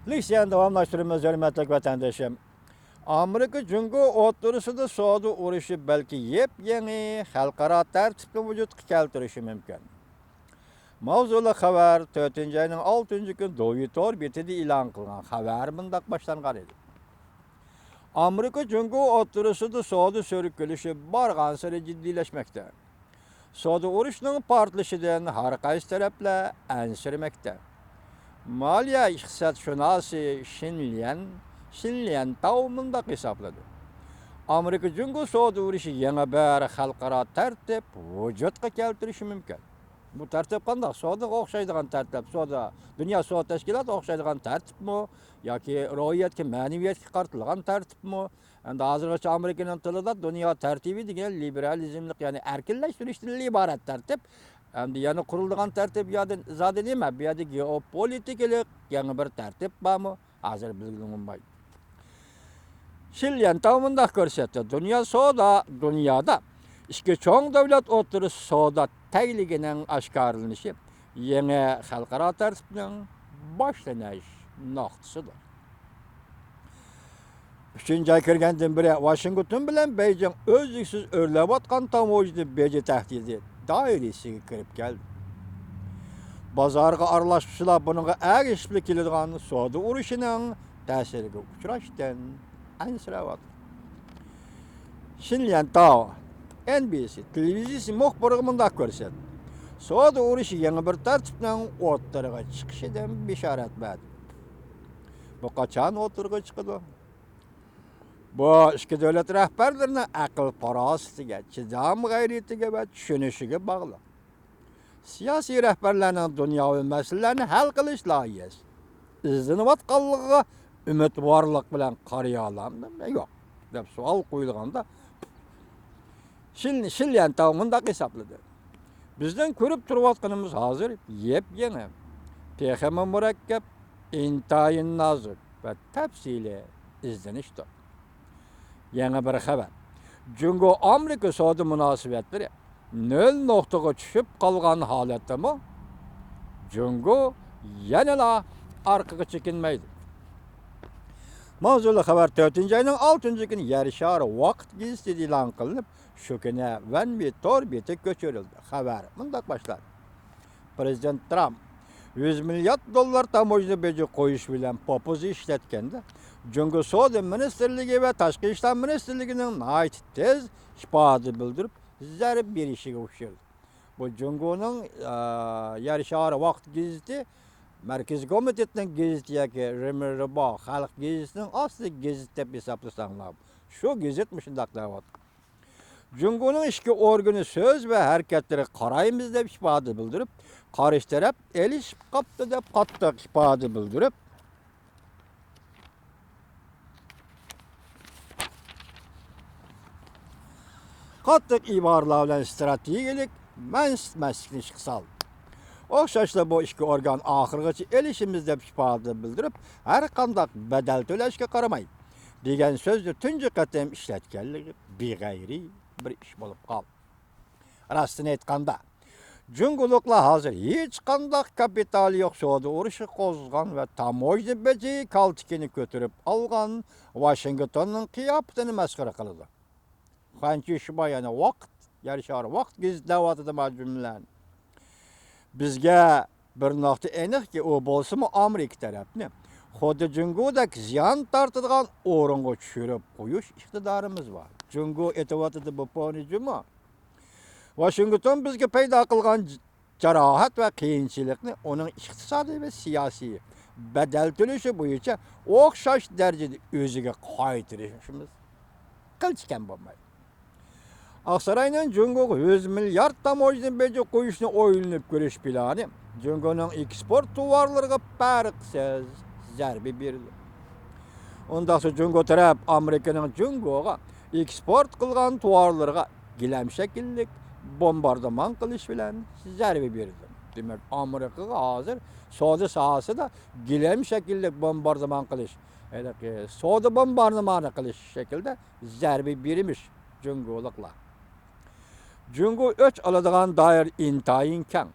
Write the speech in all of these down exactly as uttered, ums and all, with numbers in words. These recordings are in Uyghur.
لېكسىيەنى داۋاملاشتۇرىمىز، ھۆرمەتلىك ۋەتەندىشىم. ئامېرىكا جۇڭگو ئوتتۇرىسىدا سودا ئۇرۇشى بەلكى يېپيېڭى خەلقئارا تەرتىپنى ۋۇجۇدقا كەلتۈرۈشى مۇمكىن. ماۋزۇلۇق خەۋەر تۆتىنچى ئاينىڭ ئالتىنچى كۈنى دوۋيى تور بېتىدە ئېلان قىلغان خەۋەر مۇنداق باشلانغان ئىدى. ئامېرىكا جۇڭگو ئوتتۇرىسىدا سودا سۈركىلىشى بارغانسېرى جىددىيلەشمەكتە. سودا ئۇرۇشىنىڭ پارتلىشىدىن ھەر قايسى تەرەپلەر ئەنسىرىمەكتە. مالىيە ئىقتىسادشۇناسى شىن ليەن، شىن ليەنتاۋ مۇنداق ھېسابلىدى: ئامېرىكا جۇڭگو سودا ئۇرۇشى يېڭى بىر خەلقئارا تەرتىپ ۋۇجۇدقا كەلتۈرۈشى مۇمكىن. بۇ تەرتىپ قانداق؟ سودىغا ئوخشايدىغان تەرتىپ، سودا، دۇنيا سودا تەشكىلاتىغا ئوخشايدىغان تەرتىپمۇ ياكى روھىيەتكە، مەنىۋىيەتكە قارىتىلغان تەرتىپمۇ؟ ئەمدى ھازىرغىچە ئامېرىكىنىڭ تىلىدا دۇنيا تەرتىپى دېگەن لىبېرالىزملىق، يەنى ئەركىنلەشتۈرۈشتىن ئىبارەت تەرتىپ. ئەمدى يەنە قۇرۇلىدىغان تەرتىپ يادى-، زادى نېمە؟ بۇ يەردە گېئوپولىتىكىلىق يېڭى بىر تەرتىپ بارمۇ؟ ھازىر بىلگىلى بولمايدۇ. شىن ليەنتاۋ مۇنداق كۆرسەتتى: دۇنيا سودا، دۇنيادا ئىككى چوڭ دۆلەت ئوتتۇرىسى سودا تەگلىكىنىڭ ئاشكارىلىنىشى يېڭى خەلقئارا تەرتىپنىڭ باشلىنىش نۇقتىسىدۇر. ئۈچىنچى ئاي كىرگەندىن بېرى ۋاشىنگتون بىلەن بېيجىڭ ئۈزلۈكسىز ئۆرلەۋاتقان تاموژنا بېجى تەھدىتى دائىرىسىگە كىرىپ كەلدى. بازارغا ئارىلاشقۇچىلار بۇنىڭغا ئەگىشىپلا كېلىدىغان سودا ئۇرۇشىنىڭ تەسىرىگە ئۇچراشتىن ئەنسىرەۋاتىدۇ. شىن ليەنتاۋ ئېن بى سى تېلېۋىزىيىسى مۇخبىرىغا مۇنداق كۆرسەتتى: سودا ئۇرۇشى يېڭى بىر تەرتىپنىڭ ئوتتۇرىغا چىقىشىدىن بېشارەت بەردى. بۇ قاچان ئوتتۇرىغا چىقىدۇ؟ بۇ ئىككى دۆلەت رەھبەرلىرىنىڭ ئەقىل-پاراسىتىگە، چىدام-غەيرىتىگە ۋە چۈشىنىشىگە باغلىق. سىياسىي رەھبەرلەرنىڭ دۇنياۋى مەسىلىلەرنى ھەل قىلىش لايىھەسى، ئىزدىنىۋاتقانلىقىغا ئۈمىدۋارلىق بىلەن قارىيالامدۇ يا يوق دەپ سوئال قويۇلغاندا، شىن، شىن ليەنتاۋ مۇنداق ھېسابلىدى: بىزنىڭ كۆرۈپ تۇرۇۋاتقىنىمىز ھازىر يېپيېڭى، تېخىمۇ مۇرەككەپ، ئىنتايىن نازۇك ۋە تەپسىلىي ئىزدىنىشتۇر. يېڭى بىر خەۋەر. جۇڭگو ئامېرىكا سودا مۇناسىۋەتلىرى نۆل نۇقتىغا چۈشۈپ قالغان ھالەتتىمۇ، جۇڭگو يەنىلا ئارقىغا چېكىنمەيدۇ. ماۋزۇلۇق خەۋەر تۆتىنچى ئاينىڭ ئالتىنچى كۈنى يەر شارى ۋاقىت گېزىتىدە ئېلان قىلىنىپ، شۇ كۈنى ۋەنۋى تور بېتىگە كۆچۈرۈلدى. خەۋەر مۇنداق باشلاندى: پرېزىدېنت ترامپ يۈز مىليارد دوللار تاموژنا بېجى قويۇش بىلەن پوپۇزا ئىشلەتكەندە، جۇڭگو سودا مىنىستىرلىكى ۋە تاشقى ئىشلار مىنىستىرلىكىنىڭ ناھايىتى تېز ئىپادە بىلدۈرۈپ زەربە بېرىشىگە ئوخشايدۇ. بۇ جۇڭگونىڭ، ئا، يەر شارى ۋاقىت گېزىتى، مەركىزىي كومىتېتنىڭ گېزىتى ياكى رېمىربا خەلق گېزىتىنىڭ ئاستىدىكى گېزىت دەپ ھېسابلىساڭلار، شۇ گېزىت مۇشۇنداق دەۋاتىدۇ: جۇڭگونىڭ ئىچكى ئورگىنى سۆز ۋە ھەرىكەتلىرىگە قارايمىز دەپ ئىپادە بىلدۈرۈپ، قارشى تەرەپ ئېلىشىپ قاپتۇ دەپ قاتتىق ئىپادە بىلدۈرۈپ، قاتتىق ئىبارىلەر بىلەن ئىستراتېگىيەلىك مەنسىتمەسلىكنى ئىشقا سالدى. ئوخشاشلا بۇ ئىككى ئورگان ئاخىرغىچە ئېلىشىمىز دەپ ئىپادە بىلدۈرۈپ، ھەر قانداق بەدەل تۆلەشكە قارىماي دېگەن سۆزنى تۇنجى قېتىم ئىشلەتكەنلىكى بىغەيرىي بىر ئىش بولۇپ قالدى. راستىنى ئېيتقاندا، جۇڭگولۇقلار ھازىر ھېچقانداق كاپىتالى يوق سودا ئۇرۇشى قوزغىغان ۋە تاموژنا بېجى كالتىكىنى كۆتۈرۈپ ئالغان ۋاشىنگتوننىڭ قىياپىتىنى مەسخىرە قىلىدۇ. خەنچۈشىما، يەنى ۋاقىت، يەر شارى ۋاقىت گېزىتى دەۋاتىدۇ ما جۈملىلەرنى. بىزگە بىر نۇقتا ئېنىقكى، ئۇ بولسىمۇ ئامېرىكا تەرەپنى خۇددى جۇڭگودەك زىيان تارتىدىغان ئورۇنغا چۈشۈرۈپ قويۇش ئىقتىدارىمىز بار. جۇڭگو ئېتىۋاتىدۇ بۇ پونى جۇمۇ. ۋاشىنگتون بىزگە پەيدا قىلغان ج-، جاراھەت ۋە قىيىنچىلىقنى ئۇنىڭ ئىقتىسادىي ۋە سىياسىي بەدەل تۆلىشى بويىچە ئوخشاش دەرىجىدە ئۆزىگە قايتۇرۇشىمىز قىلچە كەم بولمايدۇ. ئاقساراينىڭ جۇڭگوغا يۈز مىليارد تاموژنا بېجى قويۇشنى ئويلىنىپ كۆرۈش پىلانى جۇڭگونىڭ ئېكسپورت تاۋارلىرىغا پەرقسىز زەربە بېرىدۇ. ئۇنداقتا جۇڭگو تەرەپ ئامېرىكىنىڭ جۇڭگوغا ئېكسپورت قىلغان تاۋارلىرىغا گىلەم شەكىللىك بومباردىمان قىلىش بىلەن زەربە بېرىدۇ. دېمەك، ئامېرىكىغا ھازىر سودا ساھەسىدە گىلەم شەكىللىك بومباردىمان قىلىش، ھېلىقى سودا بومباردىمانى قىلىش شەكلىدە زەربە بېرىمىش جۇڭگولۇقلار. جۇڭگو ئۆچ ئالىدىغان دائىرە ئىنتايىن كەڭ.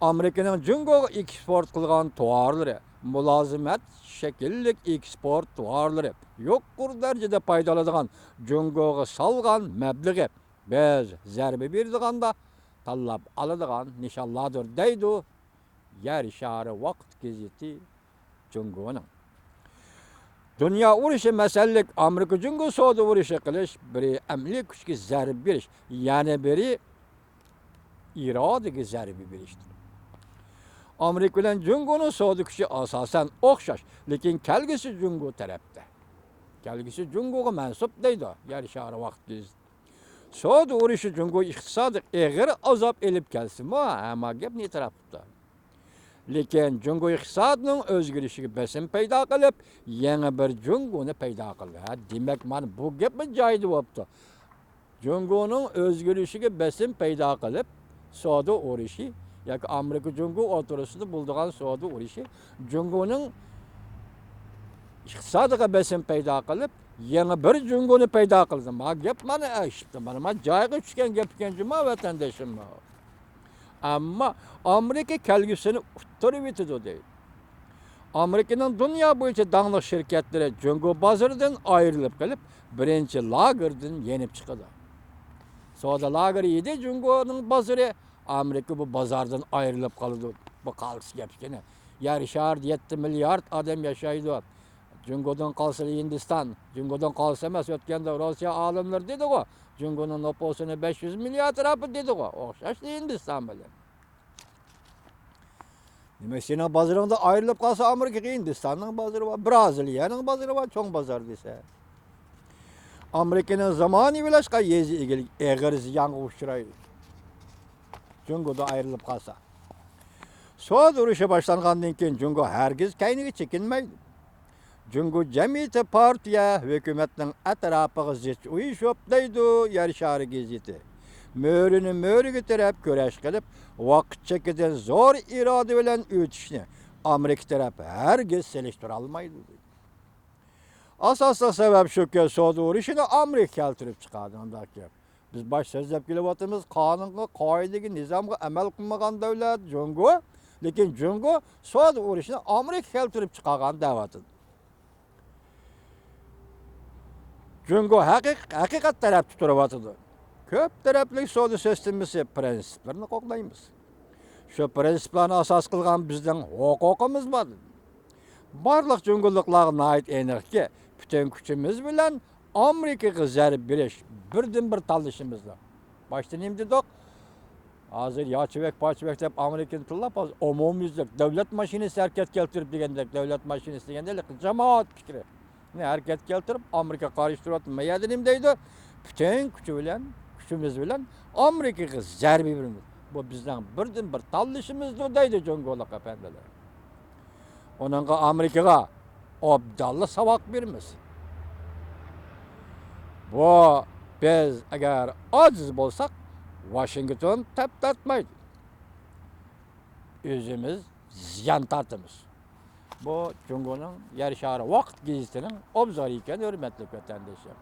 ئامېرىكىنىڭ جۇڭگوغا ئېكسپورت قىلغان تاۋارلىرى، مۇلازىمەت شەكىللىك ئېكسپورت تاۋارلىرى، يۇقىرى دەرىجىدە پايدا ئالىدىغان، جۇڭگوغا سالغان مەبلىغى بىز زەربە بېرىدىغاندا تاللاپ ئالىدىغان نىشانلاردۇر، دەيدۇ يەر شارى ۋاقىت گېزىتى جۇڭگونىڭ. دۇنيا ئۇرۇشى مەسىلىلىك ئامېرىكا جۇڭگو سودا ئۇرۇشى قىلىش، بىرى ئەمەلىي كۈچكە زەربە بېرىش، يەنە بىرى ئىرادىگە زەربە بېرىشتۇر. ئامېرىكا بىلەن جۇڭگونىڭ سودا كۈچى ئاساسەن ئوخشاش، لېكىن كەلگۈسى جۇڭگو تەرەپتە. كەلگۈسى جۇڭگوغا مەنسۇپ، دەيدۇ يەر شارى ۋاقىت گېزىتى. سودا ئۇرۇشى جۇڭگو ئىقتىسادىغا ئېغىر ئازاب ئېلىپ كەلسىمۇ، ھەممە گەپنى ئېتىراپ قىپتۇ. لېكىن جۇڭگو ئىقتىسادىنىڭ ئۆزگىرىشىگە بېسىم پەيدا قىلىپ، يېڭى بىر جۇڭگونى پەيدا قىلدى. ھە، دېمەك، مانا بۇ گەپمۇ جايىدا بوپتۇ. جۇڭگونىڭ ئۆزگىرىشىگە بېسىم پەيدا قىلىپ، سودا ئۇرۇشى ياكى ئامېرىكا جۇڭگو ئوتتۇرىسىدا بولىدىغان سودا ئۇرۇشى جۇڭگونىڭ ئىقتىسادىغا بېسىم پەيدا قىلىپ، يېڭى بىر جۇڭگونى پەيدا قىلدى. ما گەپ مانا ئەشىپتە، مانا ما جايغا چۈشكەن گەپ ئىكەن جۇما ۋەتەندىشىم. ئەمما ئامېرىكا كەلگۈسىنى ئۇتتۇرۇۋېتىدۇ دەيدۇ. ئامېرىكىنىڭ دۇنيا بويىچە داڭلىق شىركەتلىرى جۇڭگو بازىرىدىن ئايرىلىپ قېلىپ، بىرىنچى لاگېردىن يېنىپ چىقىدۇ. سودا لاگېرى ئىدى جۇڭگونىڭ بازىرى، ئامېرىكا بۇ بازاردىن ئايرىلىپ قالىدۇ. بۇ قالتىس گەپ ئىكەن. يەر شارىدا يەتتە مىليارد ئادەم ياشايدۇ. جۇڭگودىن قالسا ھىندىستان، جۇڭگودىن قالسا ئەمەس، ئۆتكەندە روسىيە ئالىملىرى دېدىغۇ، جۇڭگونىڭ نوپۇسىنى بەش يۈز مىليارد ئەتراپىدا دېدىغۇ، ئوخشاشلا ھىندىستان بىلەن. دېمەك، سېنىڭ بازىرىڭدا ئايرىلىپ قالسا، ئامېرىكىغا ھىندىستاننىڭ بازىرى بار، بىرازىلىيەنىڭ بازىرى بار، چوڭ بازار دېسە. ئامېرىكىنىڭ زامانىۋىلاشقان يېزا ئىگىلىكى ئېغىر زىيانغا ئۇچرايدۇ، جۇڭگودىن ئايرىلىپ قالسا. سودا ئۇرۇشى باشلانغاندىن كېيىن، جۇڭگو ھەرگىز كەينىگە چېكىنمەيدۇ. جۇڭگو جەمئىيىتى پارتىيە، ھۆكۈمەتنىڭ ئەتراپىغا زىچ ئۇيۇشۇپ، دەيدۇ يەر شارى گېزىتى. مۈرىنى مۈرىگە تىرەپ كۈرەش قىلىپ، ۋاقىت چېكىدىن زور ئىرادە بىلەن ئۆتۈشنى ئامېرىكا تەرەپ ھەرگىز سېلىشتۇرالمايدۇ، دەيدۇ. ئاساسلىق سەۋەب شۇكى، سودا ئۇرۇشىنى ئامېرىكا كەلتۈرۈپ چىقاردى، ئۇنداق گەپ. بىز باش سۆزلەپ كېلىۋاتىمىز، قانۇنغا، قائىدىگە، نىزامغا ئەمەل قىلمىغان دۆلەت جۇڭگو، لېكىن جۇڭگو سودا ئۇرۇشىنى ئامېرىكا كەلتۈرۈپ چىقارغان دەۋاتىدۇ. جۇڭگو ھەقىق-، ھەقىقەت تەرەپتە تۇرۇۋاتىدۇ. كۆپ تەرەپلىك سودا سىستېمىسى پىرىنسىپلىرىنى قوغدايمىز. شۇ پىرىنسىپلارنى ئاساس قىلغان بىزنىڭ ھوقۇقىمىز بار. بارلىق جۇڭگولۇقلارغا ناھايىتى ئېنىقكى، پۈتۈن كۈچىمىز بىلەن ئامېرىكىغا زەربە بېرىش بىردىنبىر تاللىشىمىزدۇر. باشتا نېمە دېدۇق؟ ھازىر ياچىۋەك، پاچىۋەك دەپ ئامېرىكىنى تىللاپ، ھازىر ئومۇميۈزلۈك دۆلەت ماشىنىسى ھەرىكەتكە كەلتۈرۈپ دېگەندەك، دۆلەت ماشىنىسى دېگەندەك جامائەت پىكرى. نى ھەرىكەتكە كەلتۈرۈپ، ئامېرىكا قارشى تۇرۇۋاتىدۇ. ما يەردە نېمە دەيدۇ؟ پۈتۈن كۈچى بىلەن، كۈچىمىز بىلەن ئامېرىكىغا زەربە بېرىمىز. بۇ بىزنىڭ بىردىنبىر تاللىشىمىزدۇر، دەيدۇ جۇڭگولۇق ئەپەندىلەر. ئۇنىڭغا ئامېرىكىغا ئوبدانلا ساۋاق بېرىمىز. بۇ، بىز ئەگەر ئاجىز بولساق، ۋاشىنگتون تەپ تارتمايدۇ. ئۆزىمىز زىيان تارتىمىز. بۇ جۇڭگونىڭ يەر شارى ۋاقىت گېزىتىنىڭ ئوبزورى ئىكەن، ھۆرمەتلىك ۋەتەندىشىم.